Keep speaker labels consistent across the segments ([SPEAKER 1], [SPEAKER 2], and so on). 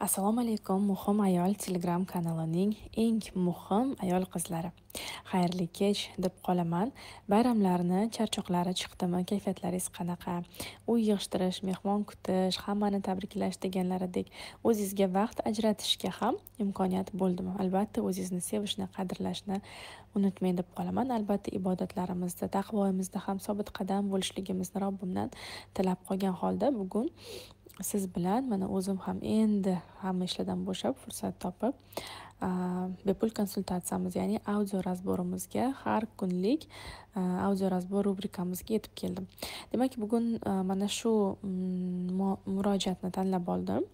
[SPEAKER 1] Assalomu alaykum, Muhim ayol Telegram kanalining eng muhim ayol qizlari. Xayrli kech deb qolaman. Bayramlarni charchoqlari chiqdimi, kayfiyatlaringiz qanaqa? Uy yig'ishtirish, mehmon kutish, hammani tabriklash deganlaridek o'zingizga vaqt ajratishga ham imkoniyat bo'ldimi? Albatta, o'zingizni sevishni, qadrlashni unutmang deb qolaman. Albatta, ibodatlarimizda, taqvoimizda ham sobit qadam bo'lishligimizni Robbimdan tilab qolgan holda bugun siz bilan mana o'zim ham endi hamma ishlardan bo'shab, fursat topib, bepul konsultatsiyamiz, ya'ni audio разбор imizga, har kunlik audio разбор rubrikamizga yetib keldim. Demak, bugun mana shu murojaatni tanlab oldim.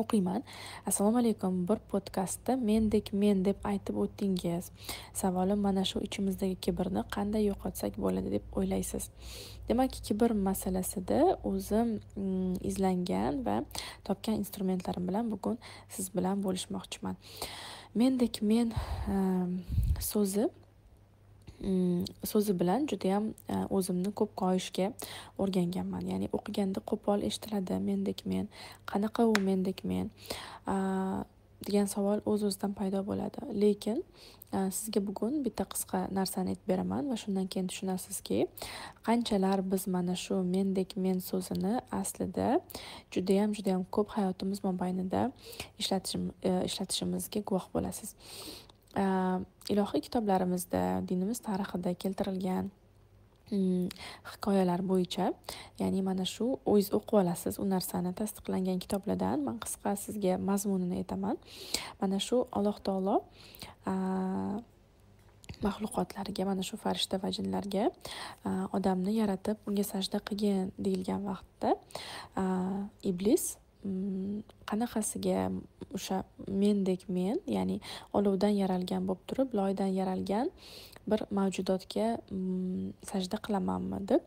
[SPEAKER 1] O'qiyman. Assalomu alaykum. Bir podkastda mendek men deb aytib o'tdingiz. Savolim, mana shu ichimizdagi kibrni qanday yo'qotsak bo'ladi deb o'ylaysiz? Demak, kibr masalasida o'zim izlangan va topgan instrumentlarim bilan bugun siz bilan bo'lishmoqchiman. Mendek men so'zi bilan judayam o'zimni ko'p koyishga o'rganganman. Ya'ni o'qiganda qo'pol eshitiladi, mendek men, qanaqa u mendek men degan savol o'z-o'zidan paydo bo'ladi. Lekin sizga bugun bitta qisqa narsani aytib beraman va shundan keyin tushunasizki, qanchalar biz mana shu mendek men so'zini aslida judayam, judayam ko'p hayotimiz mobaynida ishlatishimizga guvoh bo'lasiz. Ilohiy kitoblarimizda, dinimiz tarixida keltirilgan hikoyalar bo'yicha, ya'ni mana shu o'zingiz o'qib olasiz u narsani tasdiqlangan kitoblardan, man qisqa sizga mazmunini aytaman. Mana shu Alloh taolo maxluqotlariga, mana shu farishta va jinlarga odamni yaratib, unga sajda qilgin deyilgan vaqtda iblis qanaqasiga o'sha mendek men, ya'ni olovdan yaralgan bo'lib turib, loydan yaralgan bir mavjudotga sajda qilamanmi deb,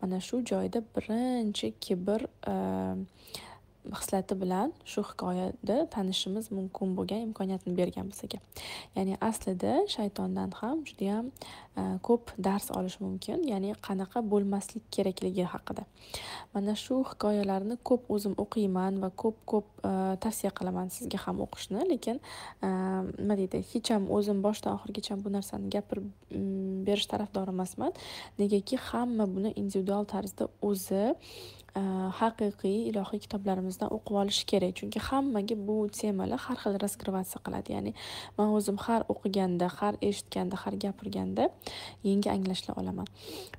[SPEAKER 1] mana shu joyda birinchi kibr xislati bilan shu hikoyada tanishimiz mumkin bo'lgan imkoniyatni bergan bizga. Ya'ni aslida shaytondan ham judayam ko'p dars olish mumkin, ya'ni qanaqa bo'lmaslik kerakligi haqida. Mana shu hikoyalarni ko'p o'zim o'qiyman va ko'p-ko'p tavsiya qilaman sizga ham o'qishni, lekin nima deydi, hech ham o'zim boshdan oxirigacha bu narsani gapirib berish tarafdori emasman. Negaki hamma buni individual tarzda o'zi haqiqiy ilohiy kitoblarimizdan o'qib olish kerak. Chunki hammaga bu temalar har xil раскрываться qiladi. Ya'ni men o'zim har o'qiganda, har eshitganda, har gapirganda yangi anglashlar olaman.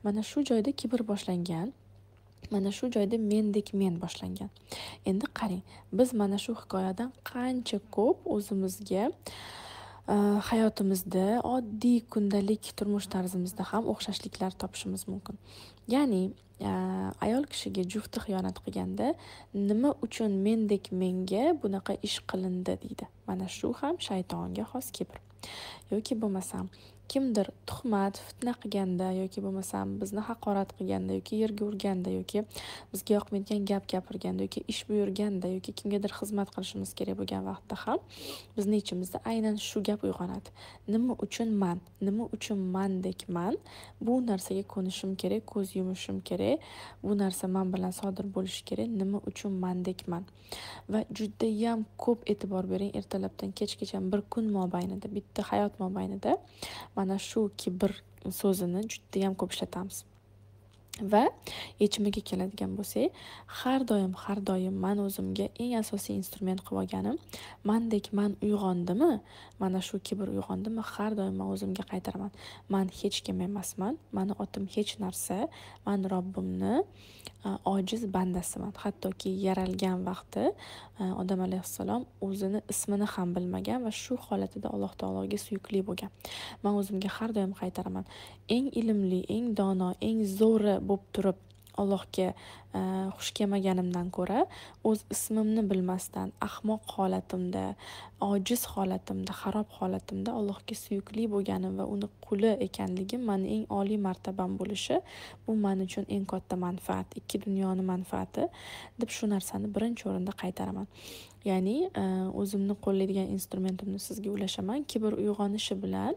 [SPEAKER 1] Mana shu joyda kibr boshlangan. Mana shu joyda mendek men boshlangan. Endi qarang, biz mana shu hikoyadan qancha ko'p o'zimizga hayotimizda, oddiy kundalik turmush tarzimizda ham o'xshashliklar topishimiz mumkin. Ya'ni ayol kishiga jufti xiyonat qilganda nima uchun mendek menga bunaqa ish qilindi deydi. Mana shu ham shaytonga xos kibr. Yoki bo'lmasam kimdir tuhmat, fitna qilganda yoki bo'lmasam bizni haqorat qilganda yoki yerga urganda yoki bizga yoqmaydigan gap gapirganda yoki ish buyurganda yoki kimgadir xizmat qilishimiz kerak bo'lgan vaqtda ham bizni ichimizda aynan shu gap uyg'onadi. Nima uchun man? Nima uchun mandek man? Bu narsaga ko'nishim kerak, ko'z yumishim kerak. Bu narsa man bilan sodir bo'lishi kerak. Nima uchun mandek man? Va judayam ko'p e'tibor bering, ertalabdan kechgacha bir kun mobaynida, bitta hayot mobaynida mana shu kibr so'zini judayam ko'p ishlatamiz. Va yechimiga keladigan bo'lsak, har doim, har doim men o'zimga eng asosiy instrument qilib olganim, mandek man uyg'ondimi, mana shu kibr uyg'ondimi, har doim men o'zimga qaytaraman. Man hech kim emasman, mani otim hech narsa, man Robbimni ojiz bandasiman. Hattoki yaralgan vaqti Odam alayhissalom o'zini ismini ham bilmagan va shu holatida Alloh taologa suyukli bo'lgan. Men o'zimga har doim qaytaraman. Eng ilmli, eng dono, eng zo'ri bo'lib turib Allohga xush kelmaganimdan ko'ra o'z ismimni bilmasdan ahmoq holatimda, ojiz holatimda, xarob holatimda Allohga suyukli bo'lganim va uni quli ekanligim meni eng oliy martabam bo'lishi, bu men uchun eng katta manfaat, ikki dunyoni manfaati deb shu narsani birinchi o'rinda qaytaraman. Ya'ni o'zimni qo'llaydigan instrumentimni sizga ulashaman. Kibr uyg'onishi bilan,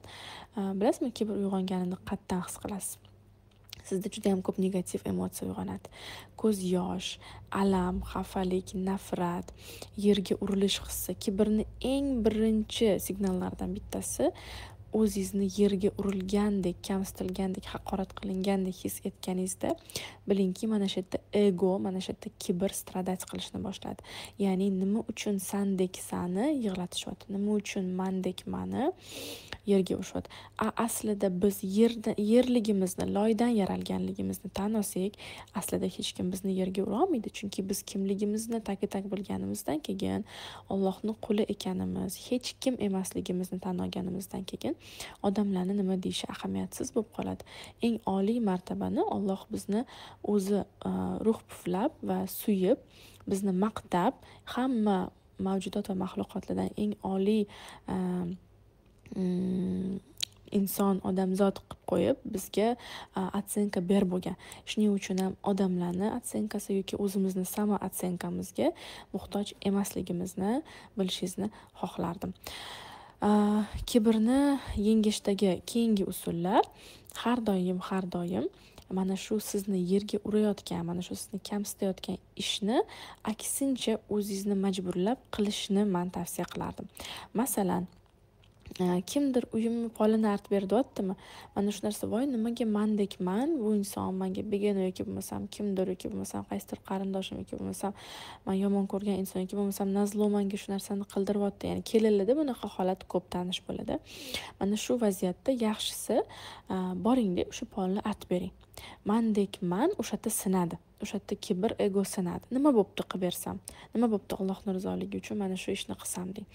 [SPEAKER 1] bilasizmi, kibr uyg'onganini qatdan his qilasiz. Sizda juda ham ko'p negativ emotsiya uyg'onadi. Ko'z yosh, alam, xafalik, nafrat, yerga urilish hissi. Kibrni eng birinchi signallaridan bittasi o'zingizni yerga urilgandek, kamsitilgandek, haqorat qilingandek his etganingizda bilingki, mana shu yerda ego, mana shu yerda kibr страдать qilishni boshladi. Ya'ni nima uchun sandek sani yig'latishyapti, nima uchun mandek mani yerga urishyapti. Aslida biz yerligimizni, loydan yaralganligimizni tan olsak, aslida hech kim bizni yerga ura olmaydi, chunki biz kimligimizni tagi-tag bilganimizdan keyin, Allohning quli ekanimiz, hech kim emasligimizni tan olganimizdan keyin odamlarni nima deyishi ahamiyatsiz bo'lib qoladi. Eng oliy martabani Alloh bizni o'zi ruh puflab va suyib, bizni maqtab, hamma mavjudot va maxluqotlardan eng oliy inson, odamzod qilib qo'yib, bizga оценка berib bo'lgan. Shuning uchun ham odamlarni оценка si yoki o'zimizni самооценка mizga muhtoj emasligimizni bilishingizni xohlardim. Kibrni yengishdagi keyingi usullar har doim mana shu sizni yerga urayotgan, mana shu sizni kamsitayotgan ishni aksincha o'zingizni majburlab qilishni men tavsiya qilardim. Masalan, kimdir uyimni polini artib berayaptimi? Mana shu narsa, voy nimaga mandekman, bu inson menga begona yoki bo'lmasam kimdir yoki bo'lmasam qaysidir qarindoshim yoki bo'lmasam men yomon ko'rgan inson yoki bo'lmasam nazlo menga shu narsani qildiryapti. Ya'ni kelinlarda bunaqa holat ko'p tanish bo'ladi. Mana shu vaziyatda yaxshisi boringda o'sha polni artib bering. Mandekman o'sha yerda sinadi. O'sha yerda kibr, ego sinadi. Nima bo'pti qilib bersam? Nima bo'pti Allohning rizoligi uchun mana shu ishni qilsam deng.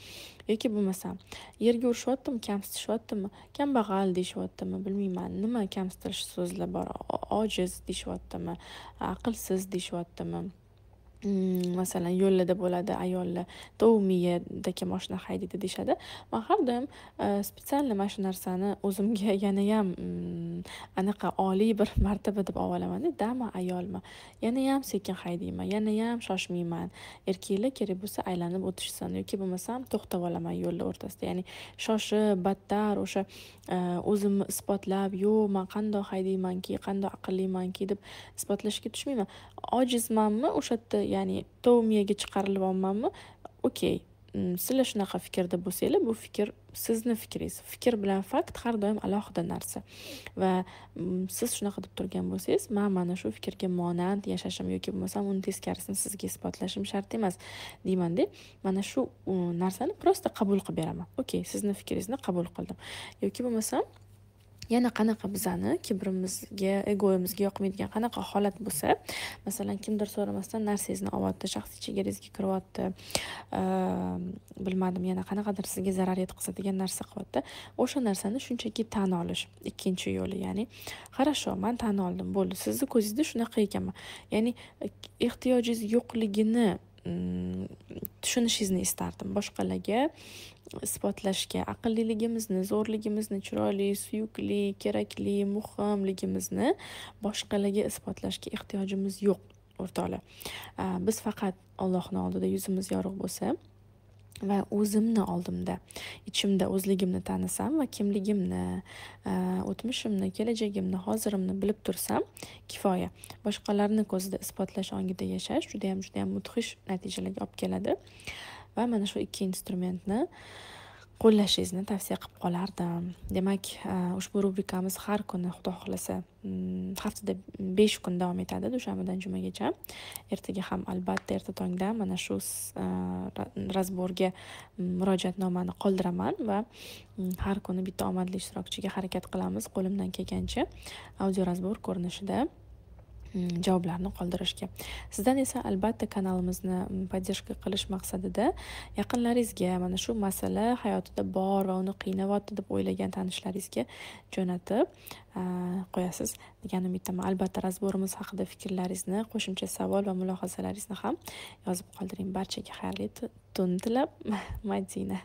[SPEAKER 1] Yoki bo'lmasam yerga urishyaptimi, kamsitishyaptimi, kambag'al deyishyaptimi, bilmayman, nima kamsitirish so'zlar bor, ojiz deyishyaptimi, aqlsiz deyishyaptimi. Masalan, yo'llarda bo'ladi ayollar to'miyadagi mashina haydaydi deyishadi. Men har doim специально mana shu narsani o'zimga yanayam anaqa oliy bir martaba deb olaman-da, dama ayolman. Yanayam sekin haydayman, yanayam shoshmayman. Erkaklar kerak bo'lsa aylanib o'tishsin yoki bo'lmasam to'xtab olaman yo'lda o'rtasida. Ya'ni shoshib, battar o'sha o'zimni isbotlab, yo'q, men qandoq haydaymanki, qandoq aqllimanki deb isbotlashga tushmayman. Ojizmanmi o'sha yerda, ya'ni to'miyaga chiqarilyapmanmi? Okey, sizlar shunaqa fikrda bo'lsanglar, bu fikr sizni fikringiz. Fikr bilan fakt har doim alohida narsa. Va siz shunaqa deb turgan bo'lsangiz, men mana shu fikrga monand yashashim yoki bo'lmasam uni teskarisini sizga isbotlashim shart emas deyman-da. Mana shu narsani просто qabul qilib beraman. Okey, sizni fikringizni qabul qildim. Yoki bo'lmasam yana qanaqa bizani kibrimizga, egoimizga yoqmaydigan qanaqa holat bo'lsa, masalan, kimdir so'ramasdan narsangizni olyapti, shaxsiy chegarangizga kiryapti, bilmadim, yana qanaqadir sizga zarar yetkazadigan narsa qilyapti. O'sha narsani shunchaki tan olish ikkinchi yo'li. Ya'ni, хорошо, men tan oldim, bo'ldi. Sizni ko'zingizda shunaqa ekanman. Ya'ni ehtiyojingiz yo'qligini tushunishingizni istardim. Boshqalarga isbotlashga, aqlliligimizni, zo'rligimizni, chiroyli, suyukli, kerakli, muhimligimizni boshqalarga isbotlashga ehtiyojimiz yo'q, o'rtoqlar. Biz faqat Allohning oldida yuzimiz yorug' bo'lsa va o'zimni oldimda, ichimda o'zligimni tanisam va kimligimni, o'tmishimni, kelajagimni, hozirimni bilib tursam kifoya. Boshqalarni ko'zida isbotlash ongida yashash juda ham, juda ham mudhish natijalarga olib keladi. Va mana shu ikki instrumentni qo'llashingizni tavsiya qilib qolardim. Demak, ushbu rubrikamiz har kuni, Xudo xohlasa, haftada 5 kun davom etadi, dushanbadan jumagacha. Ertaga ham albatta erta tongda mana shu разборga murojaatnomani qoldiraman va har kuni bitta omadli ishtirokchiga harakat qilamiz qo'limdan kelgancha audio разбор ko'rinishida javoblarni qoldirishga. Sizdan esa albatta kanalimizni поддержка qilish maqsadida yaqinlaringizga mana shu masala hayotida bor va uni qiynayapti deb o'ylagan tanishlaringizga jo'natib qo'yasiz degan umiddaman. Albatta разборimiz haqida fikrlaringizni, qo'shimcha savol va mulohazalaringizni ham yozib qoldiring. Barchaga xayrli tun tilab, Madina.